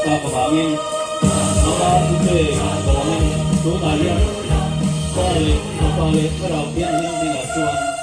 tak avangin ama thupek vangin tunah hian Pa leh Fapa leh Thlarau Thianghlim hnenah chuan.